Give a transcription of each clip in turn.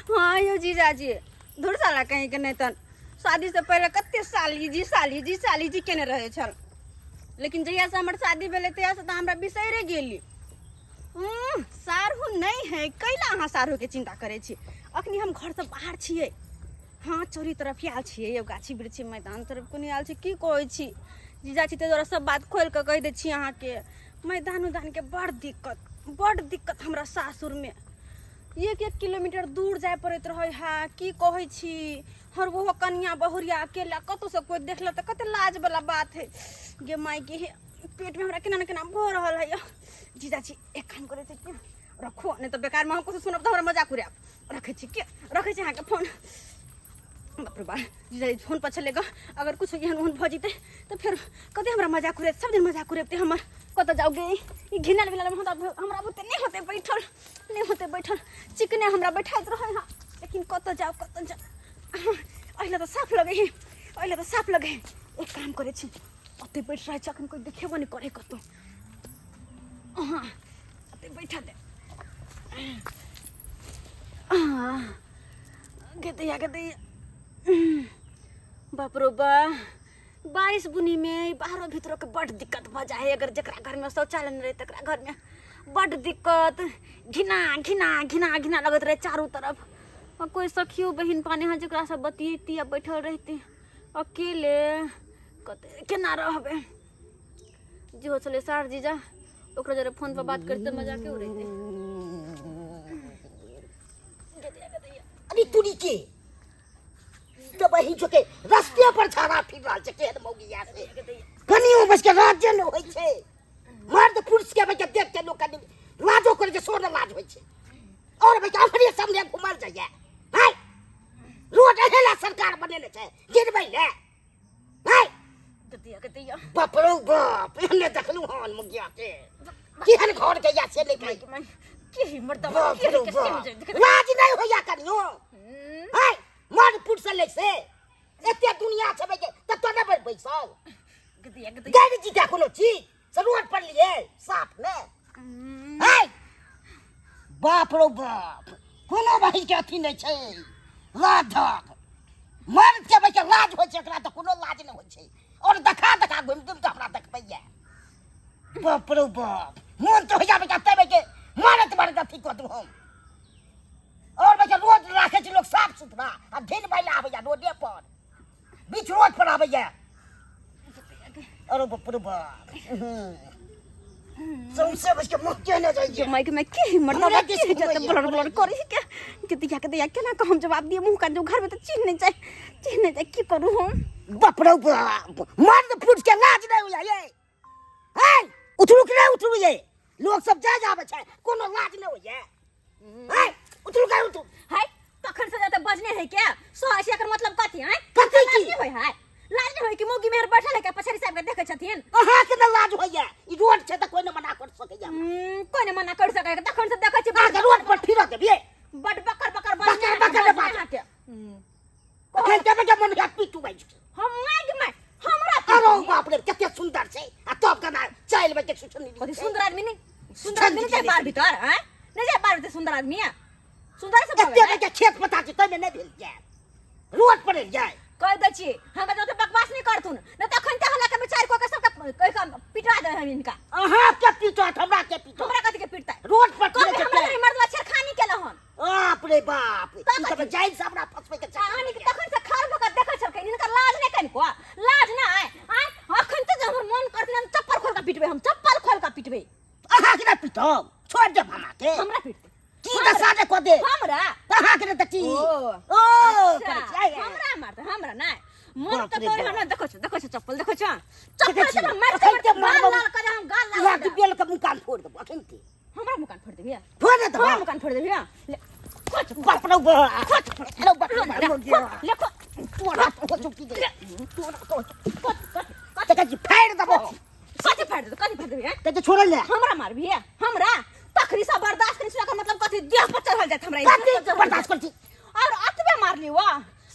हाँ यौ जीजाजी, धुर साला कहीं के नहीं तन। शादी से पहले कते साली जी साली जी साली जी केने रहे छल, लेकिन जहिया से हमर शादी भेलै तहिया से तऽ हमरा बिसैरे गेली। सारहु नहीं है, कैला अहाँ सारहु के चिंता करै छी? अखनी हम घर से बाहर छियै, हाँ चोरी तरफ आयल छियै यौ, गाछी वृक्षी मैदान तरफ कोनी आयल छी। की कहै छी जीजाजी, ताहि दुआरे सब बात खोलि कऽ कहि दै छी अहाँके। मैदान उदान के बड़ दिक्कत, बड़ दिक्कत। हमरा सासुरमे एक एक किलोमीटर दूर जाय पड़ैत रहै है। की कहै छी, हर ओहो कनिया बहुरिया अकेला कतहुसँ कोइ देखलक तऽ कते लाजवला बात है। गे माय गे, हे पेटमे हमरा केना ने केना भऽ रहल है। जीजाजी, एक काम करै छी कि रखू, नहि तऽ बेकारमे हम किछु सुनब तऽ हमरा मजाक उड़ायब। रखै छी के रखै छी अहाँके फोन। बाप रे बाप, जीजाजी फोन पर छलै गऽ, अगर किछु एहन ओहन भऽ जेतै तऽ फेर कते हमरा मजाक उड़ेत, सब दिन मजाक उड़ेतै हमर। कतऽ जाउ गे, ई घिनल बिनल हमरा हमरा बुते नहि होतै बैठल, नहि होतै बैठल। चिकने हमरा बैठाइत रहै हँ, लेकिन कतऽ जाउ, कतऽ जाउ? एहि तऽ साफ लगै है, एहि तऽ साफ लगै है। एक काम करै छी, ओतै बैठ रहै छी, अखन कोइ देखेबो नहि करै कतौ। हँ, ओतै बैठा दे। गे दैया, गे दैया, बाप रो बा। बारिश बुनीमे बाहरो भीतरोके बड्ड दिक्कत भऽ जाइ है। अगर जकरा घरमे शौचालय नहि रहै तकरा घरमे बड्ड दिक्कत, घिना घिना घिना घिना लगैत रहै चारू तरफ। आ कोइ सखियो बहिन पाने है जकरासँ बतियैती आ बैठल रहिती? अकेले कते केना रहबै? जेहो छलै सार जीजा, ओकरा जरे फोन पर बात करते मजाके उड़ैते। अरे तुरी के तऽ बहिन चोके रस्ते पर छाड़ा फिर रहल छै, केहन मौगिया से कनियो बस के राज्य ने होइ छै। मर्द पुरुष के बच्चा देख के लोक कनि लाजो करे छै, सोन लाज होइ छै। और बच्चा अपने सामने घुमल जाइए है, रोड एहेला सरकार बनेने छै गिरबै ले है। गतिया गतिया, बाप रो बाप, एहने देखलहुँ हन मुगिया के, केहन घर के या से नहि कहि की मर्दवा। बाप रो बाप, लाज नहि होइया कनियो है? मर्द पुरुष से लै से एते दुनिया छै के ततो नहि बैठ बैसल गतिया गतिया गाड़ी जीता कोनो चीज से रोड पर लिए साफ ने है। बाप रो बाप, कोनो भाई के अथी नहि छै लाज धक। मर्द के भाई के लाज होइ छै, एकरा तऽ कोनो लाज नहि होइ छै। और देखा देखा घुमि घुमि कऽ हमरा देखबैया। बाप रो बाप, मोन तऽ होइया बेटा तै के मारत मारत अथी कऽ दू हम। और बेटा रोड राखै छै लोक साफ सुथरा, आ ढेर महिला आबैया रोडे पर, बीच रोड पर आबैया। अरे बाप रे बाप, सौंसे बस के मुँह केने जाइए। माइक में की मर्दवा हमरा की दिस जत घुमैया। ब्लर ब्लर करी के के दिया के दिया, केना के हम जवाब दिए? मुंह कान जो घर में तो चिन्ह नहीं जाए, चिन्ह नहीं जाए, की करू हम? बाप रे बाप, मर्द पुरुष के लाज नहीं होइया ये है। उठरू के नहीं उठरू, ये लोग सब जा जाबे छै, कोनो लाज नहीं होइया है। उठरू के उठरू। हाय, तखन से जाते बजने है क्या सो ऐसे? एकर मतलब कथी है? कथी? लाज की नहीं होय है, लाज नहीं होय कि मौगी मेहर बैठल है के पछाड़ी साहब के देखै छथिन? अहाँ के न लाज होइया? ई रोड छै तऽ कोई न मना कर सकैया। कोई ने मना कर सकै? तखन से देखै छी। अहाँ के रोड पर फिरऽ देबियै? बड बकर बकर बजने बकर बकर है बाज। अहाँके। अखन के बेटा मन होइया पीटू बाजि के। हम माइक में हमरा अरे बाप रे, कते सुंदर छै आ तब केना चलि बजे सुछनी। कथी सुंदर आदमी? नहीं सुंदर आदमी नहीं जाए बाहर भीतर हैं, नहीं जाए बाहर भीतर। सुंदर आदमी है, सुंदर से एते बजे खेत पता छै तैमे नहि भेल जाय, रोड पर आबि जाय। कह दै छी, हमरा जते बकवास नहीं करथुन, नहीं तखन ते हला के विचार कऽ के सबके कहि के पिटवा दे हम इनका। अहाँ के पीटत, हमरा के पीटत? हमरा कथी के पिटतै? रोड पर कहबै फिरै छै। हमरा घरे मर्दवा छेड़खानी केलहुँ हन। बाप रे बाप, तऽ ई सब कथी? जाइन से हमरा फंसबै के आ अनिक तखन से खाड़ भऽ के देखै छलखिन, हिनकर लाज नहि कनिको? लाज नहि आँय? अखन तऽ जे हमर मन करतै हम चप्पल खोल के पिटबै, हम चप्पल खोल के पिटबै। अहाँ के नहि पीटब, छोड़ि देब हमरा के। हमरा पिटतै? की दशा जे कऽ दे हमरा? अहाँ के नहि तऽ की? ओ, ओ अच्छा, करै छी, आइ, आइ। हमरा मारतै? हमरा नहि मन बाप तऽ रे तोरे बाप। हमरा देखै छौ, देखै छौ चप्पल, देखै छौ चप्पल देखै से छी। हम मारते अखन मारते के गाल मारबो। लाल कर हम, गाल लाल लात कर देब। बेल के मुँह कान फोड़ देबो अखन के। हमरा मुँह कान फोड़ देबियै? फोड़ देबो। हमरा मुँह कान फोड़ देबियै? ले खोच। बाप रे बाप, खोच। अरे बाप रे बाप, ले ले खो। तोरा तो हो चुकी गेल, तोरा तो खोच खोच। देखै छी, फाड़ि देबो। कथी फाड़ देबै? कथी फाड़ देबै हैं? कहै छै छोड़ल ले। हमरा मारबियै? हमरा तखनी से बर्दाश्त करी, सुना मतलब कथी देह पर चढ़ल जात हमरा, कथी देह पर चढ़ल बर्दाश्त जात। करै छी? और अतबे मारली वा।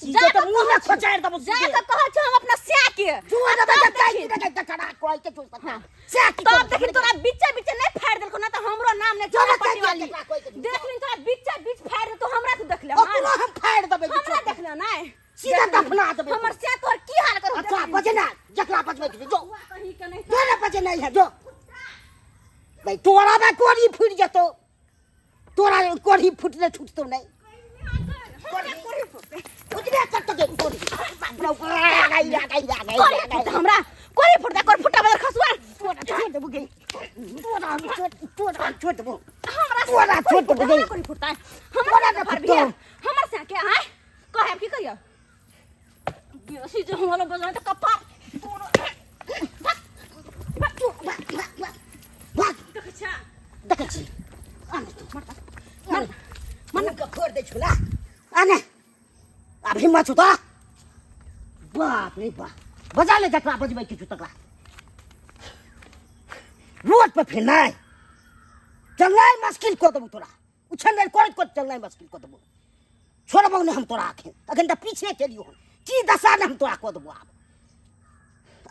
सीधे जा तो मुंह में कऽ खोचारि देबो जा सीधे कऽ कहै छी हम अपना स्या के जो आ देबै तब तऽ काटि देखी देबै तकरा कहै के छौ हाँ। से की तब देखी तोरा बीचे बीचे नहीं फाड़ देलको ना तो हमरो नाम नहीं जो चोरा बता पट्टी वाली केकरा कहै के छौ। देख ली तोरा बीचे बीच फाड़ दे तो हमरा तू देख ले ओकरो हम फाड़ि देबै हमरा देख ले नहीं सीधा दफना देबै हमर स्या तोहर की हाल करू अच्छा बजना जकरा बजबै के जो कहीं के नहीं जो ने बजे नहीं है जो भाई तोरा बा कोड़ी फूटि जेतौ तोरा कोड़ी फूटले छूटतौ नहीं फुटबे करतौ गे कोड़ी कोड़ी फुटता हमरा कोड़ी फुटता कोड़ी फुटा बदल खसुआ तोरा छोड़ देबो गे तोरा हम छोड़ तोरा हम छोड़ देबो हमरा तोरा छोड़ देबो गे कोड़ी फुटता हमरा तोरा से ने फरबिया फुटतौ। हमर से के आय कहब की कहियो बेसी जे हमरा बजाय त कपार भाग भाग भाग भाग देखै छा देखै छी आने तू मन मन के फोड़ दै छौ ना आने आब हिम्मत छौ तोरा बाप रे बाप बजा ले जकरा बजबै के छौ तकरा रोड पर फिरनाइ चलनाइ मुश्किल कऽ देबौ तोरा उछलनाइ करैत करैत चलनाइ मुश्किल कऽ देबौ छोड़बौ नहि हम तोरा अखन अखन तऽ पीछे केलियौ हन की दशा ने हम तोरा कऽ देबौ आब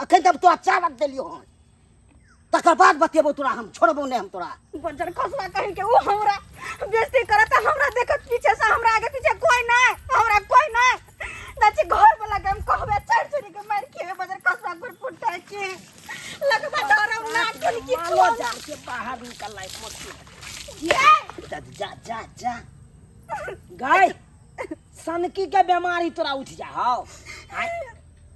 अखन तऽ हम तोरा चावल देलियौ हन तकर बाद बतेबौ तोरा हम छोड़बौ नहि हम तोरा बजर खसुआ कहीं के ऊ हमरा बेइज्जती करत हमरा देखत पीछे से हमरा आगे पीछे कोई नहीं हमरा कोई नहीं नाची घर वाला के हम कहबे चढ़ चढ़ के मार के बजर खसुआ गुर फुटा के लगबा डरौ ना कुल की मालो जा के बाहर निकल लाइफ मत ये जा जा जा जा गाय सनकी के बीमारी तोरा उठ जा हौ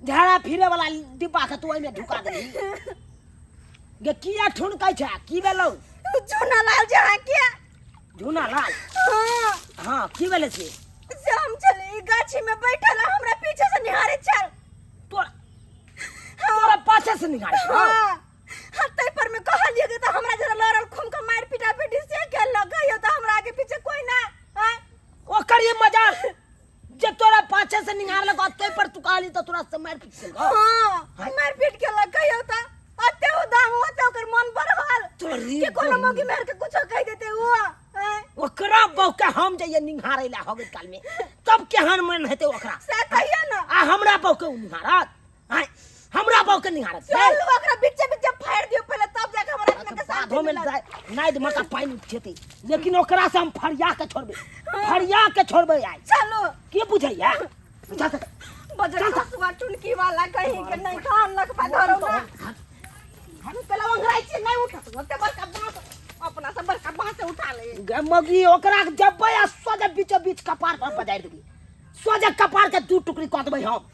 झाड़ा फिरे वाला डिब्बा के तू ओहिमे ढुका देली गे किया ठुनकै छै की भेलौ झूना लाल जहाँ के झूना लाल हाँ हाँ की भेलै से से हम चले ई गाछी में बैठल आ, हमरा पीछे से निहारे चल तोरा तोरा पाछे से निहारे छौ हाँ हाँ तै पर में कहलिए कि तो हमरा जरा लड़ल खून के मार पीटा पीटी से के लग गई तो हमरा आगे पीछे कोई ना आय ओकर ये मजाल जे तोरा पाछे से निहार लगा तै पर तू कहली तो तोरा से मार पीट केलकौ हाँ मार पीट के लग गई तो अते उ दाम होते ओकर मन बढ़ल तोरी के कोनो मौगी मेहर के कुछो कह देते वो आय ओकरा बहु के हम जइए निहारे ला होगे काल में तब केहन मन हेतै ओकरा से कहियो ना आ हमरा बहु के उ निहारत आय हमरा बहु के निहारत चल ओकरा बीचे बीचे फाड़ दियो पहले तब जाके हमरा अपना के शांति बाधो में मिलत नाइद मका पानि उठेतै लेकिन ओकरा से हम फरिया के छोड़बै फरिया के छोड़बै आइ चलो के बुझैया जा जा। बजर खसुआ टुनकी वाला कहीं के नहीं खान लग पा धरो ना हम पहले अंगराई छी नहीं उठत ओते बड़का बांस अपना से बड़का बांस से उठा ले गे मगी ओकरा के जब्बै आ सोझे बीचो बीच कपार पर बजारि देबै सोझे कपार के दू टुकड़ी कऽ देबै हम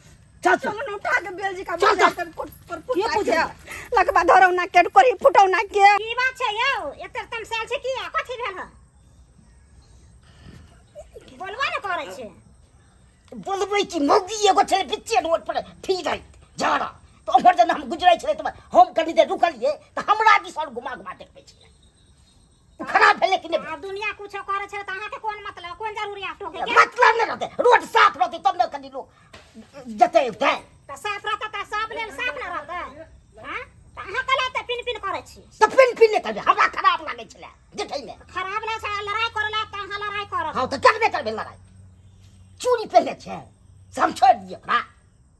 चल चल चल उठा के बेल जी का चल, बजा चल। कर कुट पर के फुटा बुझै? के लगबा धरो ना के करी फुटौ ना के की बात छै यौ एते तमसायल छै किया कथी भेल हँ बोलबा ने करै छै बोलबै कि मौगी एगो छलै बिच्चे रोड पर फिरैत झाड़ा तऽ ओम्हर जेना हम गुजरै छलै तऽ हम कनि देर रुकलियै तऽ हमरा दिस आओर घुमा घुमा देखबै छलै ओ खराब भेलै कि नहि आ दुनिया कुछो करै छै तऽ अहाँके कोन मतलब कोन जरूरी आ टोके के मतलब नहि रहतै रोड साफ रहतै तब ने कनि लोक जेतै उतै तऽ साफ रहतै तऽ सब लेल साफ ने रहतै हँ तऽ अहाँ कला तऽ पिन पिन करै छी तऽ पिन पिन नहि करबै हमरा खराब लागै छलै देखैमे खराब लागै छै लड़ाइ करै ला तऽ अहाँ लड़ाइ करब हँ तऽ करबे करबै लड़ाइ चूड़ी पहिने छै से हम छोड़ि दियै ओकरा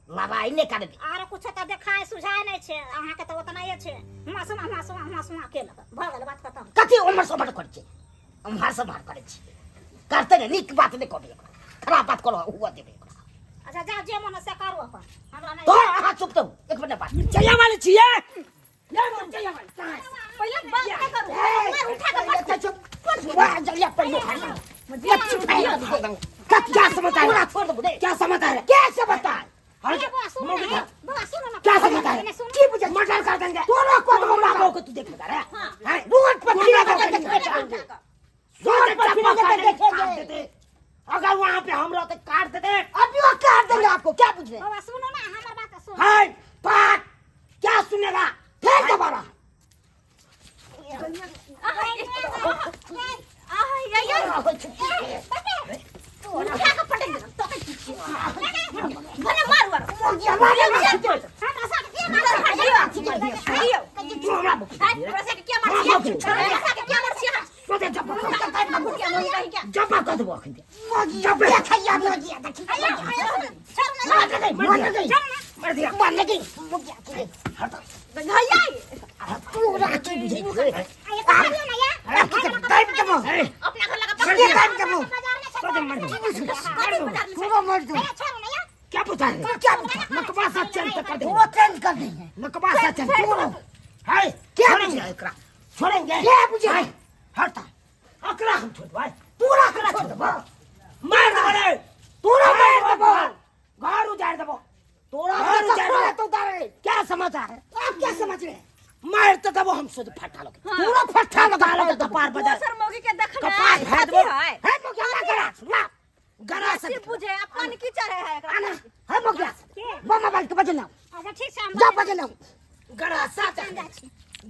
लड़ाइ नहि करबै आरो कुछो तऽ देखाय सुझाय नहि छै अहाँके तऽ ओतनाए छै हुआँ सुना हुआँ सुना हुआँ सुना केलक भऽ गेल बात खतम कथी उम्हर से उम्हर करै छै उम्हर से उम्हर करै छै करतै ने नीक बात नहि कहबै ओकरा खराब बात करऽ हुआ देबै ओकरा अच्छा जाउ जे मन से करू अपन हमरा नहि तो अहाँ चुप रहू एक मिनट बात जया वाले छियै ये मन जया वाले कहाँ छै? पहिले बात नहि करू मार उठा के ए, चुप वाह जलिया पहिले क्या समझता है छोड़ दो क्या समझता है क्या समझता है ए, बौआ, सुनू ने, ए, बौआ, सुनू ने। क्या समझता है एने सुनू। की बुझे मर्डर कर देंगे तोरा को तो हमरा को तू देख लेगा रे हैं रोड पर फिरा के देखेंगे रोड पर फिरा के देखेंगे अगर वहां पे हम रहते काट देते अभी वो काट देंगे आपको क्या बुझ रहे बौआ, सुनू ने, हमर बात सुनू। हैं बात क्या सुनेगा फिर दोबारा मोगी देखैया मोगी देखी छोड़ू ना मर गई मर दिया मर गई मोगी के हट भैया पूरा की बुझे ये कहियो ना या टाइम के मो अपना घर लगा के टाइम के मो बाजार में कर दे मर दे कथी बाजार में पूरा मर दो छोड़ू ना या क्या पूछा है क्या पूछा? नकबा सा चैन तक कर दे पूरा चेंज कर देंगे नकबा सा चैन पूरा हाय क्या छोड़ेंगे एकरा छोड़ेंगे क्या बुझे? हाय, हट अकरा हम छोड़ भाई पूरा अकरा छोड़ छोड़ दबो मार दे रे पूरा मार दबो घर उजाड़ दबो तोरा घर तो उजाड़ पूरा दबो तो उतारे क्या समाचार है आप क्या समझ रहे हैं मार तो दबो हम सुध फटा लोग पूरा फट्टा लगा लगा लो कपार बजा दोसर मौगी के देखना कपार फाड़ कथी दबो है है मोगिया ना करा ला गरा से सिर्फ बुझे अपन की चढ़े है एकरा आना है मोगिया मामा बाल के बजना अच्छा ठीक छै हम जा बजना गरा सा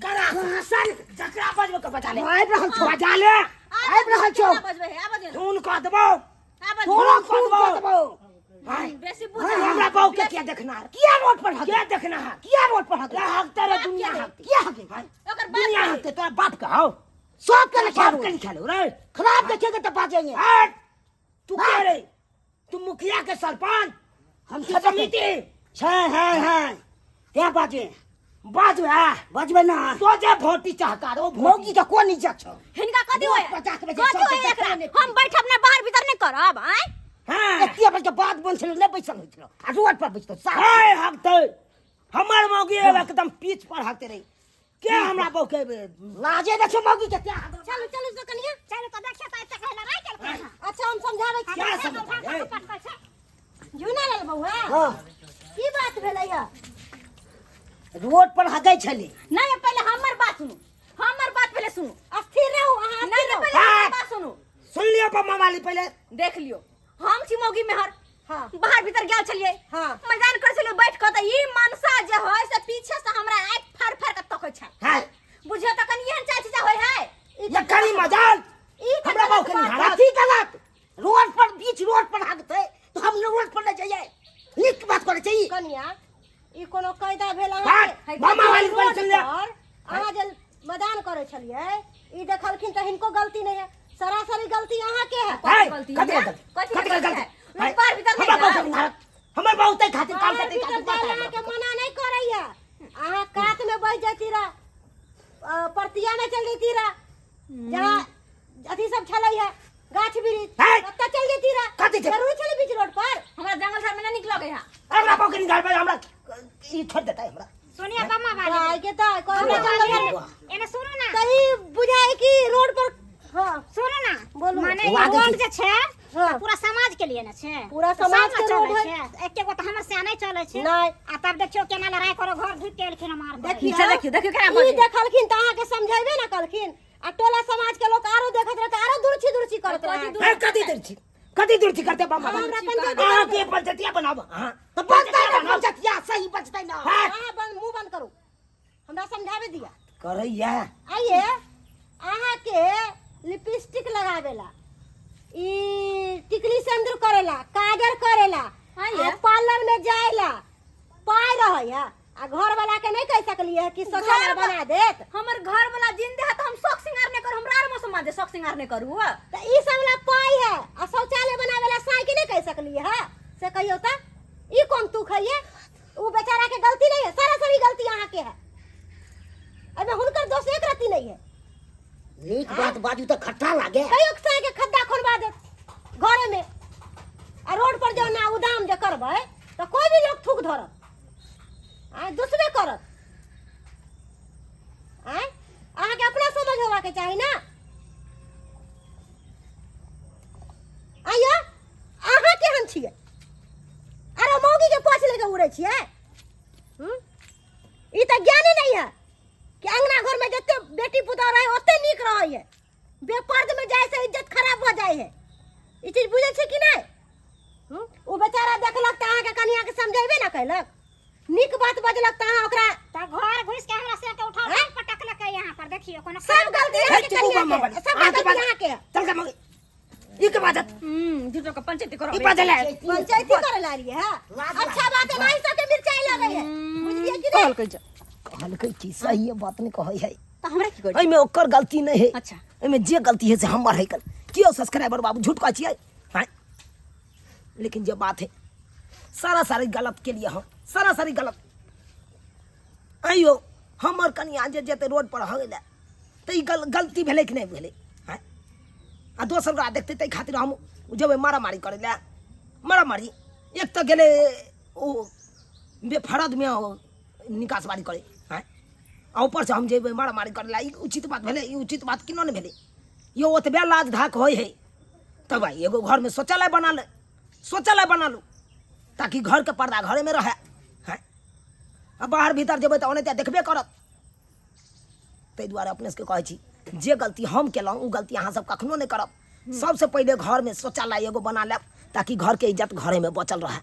गरा सा जकरा बजबो के बजा ले आबि रहल छौ बजा ले आबि रहल छौ बजबै है आबऽ दियौ खून कऽ देबो आबऽ दियौ तोरा खून कऽ देबौ हाय बेसी बुझे हमरा बहू के क्या देखना है किया रोड पर हगे क्या देखना है किया रोड पर हगे ला हकते रे दुनिया हकते किया हगे हाय ओकर बाप दुनिया हकते तोरा बाप का हो सब के लिखा बाप के लिखा लो रे खराब देखेगा तो बाजेंगे हट तू क्या रे तू मुखिया के सरपंच हम तू समिति छै है है क्या बाजे बाजू है बजबे ना तो जे भोटी चाहता रो मौगी के कोन इज्जत छौ हिनका कथी होय पचास बजे कथी सब होय के एकरा देखने। हम बैठब ना बाहर भीतर नहीं करब आँय हां एतिया बजे के बाद बन छलै नहि बैसल होइत छलो आ रोड पर बैसतो साफ हाय हकते हमर मौगी एकदम पीछ पर हकते रही के हमरा बहू के लाजे देखियो मौगी के क्या चलू चलू तो कनिया चलू तो देखियो तो एते कहला राय चल अच्छा हम समझाबै छी क्या समझाबै? पटकल छै झुना लेल बौआ हां की बात भेलै है रोड पर हगै छलै नहीं पहले हमर बात सुनू हमर बात पहले सुनू अस्थिर रहू अहाँ नहीं अस्थिर रहू पहले हमर बात सुनू सुन लियो बम्मा वाली पहले देख लियो हम छी मौगी मेहर हाँ। बाहर भीतर गेल छलियै हाँ। मैदान कर छलियै बैठ कऽ तऽ ई मनसा जे है से पीछे से हमरा आँखि फाड़ फाड़ के तकै छै हाय बुझियो तऽ कनि एहन चाची होय है ये करी मजाल ई तऽ हमरा बहू के गलत बात निहारा अथी गलत रोड पर बीच रोड पर हगतै तो हम रोड पर नहि जइयै नीक बात करै छै ई कनिया ई कोनो कायदा भेल बात, अहाँके मामा वाली रोड पर चल जा। पर अहाँ जे मैदान करै छलियै ई देखलखिन तऽ हिनको गलती नहि है सरासरी गलती अहाँके है हाय गलती कथी है? गलती कथी कथी गलती गलती है? लोग बाहर भीतर नहीं हमरा बहू के जाए। निहारा हमर बहू तै खातिर काम बाहर करतै भीतर खातिर जाय ला अहाँके मना नहि करैया अहाँ कात में बैठ जैती रह परतिया में चल जैती रह जहाँ अथी सब छलै है गाछ वृक्ष है। ओतऽ चल जैती रह कथी छै? जरूरी छलै बीच रोड पर हमरा जंगल झाड़ में ना निक लगे है हमरा बहू के निकाल हमरा ई छोड़ देतै हमरा सुनिए बम्मा वाली गाय के तऽ कोनो बम्मा जंगल झाड़ वाली एने सुनू ना तऽ ई बुझाय कि रोड पर हाँ सुनू ना बोलू। माने ई वाह, रोड जे छै हाँ। पूरा समाज के लिए ने छै पूरा तऽ समाज सब के ने रोड चलै है। छै एके गो तऽ हमर से नहि चलै छै नहि। आ तब देखियौ केना लड़ाई करो घर ढुकि के एलखिन हमार देखियौ पीछे देखियौ, देखियौ केना ई बजै। देखलखिन तऽ अहाँके समझेबे ने कलखिन आ टोला समाज के लोग आरो देखत रहत आरो दुर्छी दुर्छी करत कथी रहत दुर्छी? ए, कथी दूर छी कथी दूर छी करते बम्मा हमरा पंचायत अहाँ के पंचायतिया बनाब अहाँ तऽ बनतै ने पंचायतिया सही बचतै ना हाँ। अहाँ बंद मुंह बंद करू हमरा समझावे दिया करैया आइए अहाँके लिपस्टिक लगावेला ई टिकली सिंदूर करेला काजर करेला आइए। आ पार्लर में जाएला पाय रहैया आ घर वाला के नहीं कह सकलिए कि शौचालय घर बना देत हमर घर वाला जिंदे है तो हम शौक सिंगार नहीं करू हमरा आर मौसम जे शौक सिंगार नहीं करू त ई सब ला पाय है आ शौचालय बनावे ला साय के नहीं कह सकलिए है से कहियो त ई कोन तू खइए उ बेचारा के गलती नहीं है सरासरी गलती अहाँ के है एमे हुनकर दोष एक रत्ती नहीं है नीक बात बाजू तऽ खट्टा लागे कहियो साय के खद्दा खोलवा देत घरे में आ रोड पर जो ना उदाम जे करबै तऽ कोई भी लोग थूक धरत आँय दुसबे करत आँय अहाँके अपना समझ होबाके चाही ने आइयो अहाँ केहन छियै अरे मौगीके पोछ लेके उड़ै छियै हूँ? ई तऽ ज्ञाने नहि है कि अंगना घरमे जते बेटी पुतोह रहै ओते नीक रहै है बेपर्द में जाय से इज्जत खराब भऽ जाइ है ई चीज बुझै छी कि नहि हूँ? ओ बेचारा देखलक तऽ अहाँके कनियाके समझेबे ने कैलक नीक बात बजलक तऽ अहाँ ओकरा तऽ घर घुसि के हमरा से के उठा हैं? पटकलकै यहाँ पर देखियौ कोनो सब गलती अहाँके चुप कनियाके बाबा सब गलती अहाँके चल के मगे ई के बाजत झूठो के पंचायती करो ई बाजल है पंचायती करे ला रही है अच्छा बात है नहीं सबके मिर्चाई लगे है बुझलिए कि नहीं कहलकै जे कहलकै कि सही बात नहि कहै है तऽ हमरा की करी एहिमे ओकर गलती नहि है अच्छा एहिमे जे गलती है से हमर है कल कियो सब्सक्राइबर बाबू झूठ कहै छियै हैं? लेकिन जे बात है सारा सारी गलत के लिए हम सारा सारी गलत। आइयो हमर कनिया जे जेतै रोड पर हगै लए तऽ ई गलती भेलै कि नहि भेलै? आँय, आ दोसर गोटा देखतै ताहि खातिर हम जेबै मारामारी करै लए? मारामारी एक तऽ गेलै ओ बेफरदमे निकासबारी करै, आँय, आ ऊपरसँ हम जेबै मारामारी करै लए। ई उचित बात भेलै? ई उचित बात केना नहि भेलै यौ? ओतबे लाज धाक होइ है तब भाई एगो घरमे शौचालय बना ले, शौचालय बना लू ताकि घरके पर्दा घरेमे रहै। हैं, आ बाहर भीतर जेबै तऽ ओनाहिते देखबे करत। ताहि दुआरे अपने सबके कहै छी, जे गलती हम केलहुँ ओ गलती अहाँ सब कखनो नहि करब। सबसे पहिले घरमे शौचालय एगो बना लेब ताकि घरके इज्जत घरेमे बचल रहै।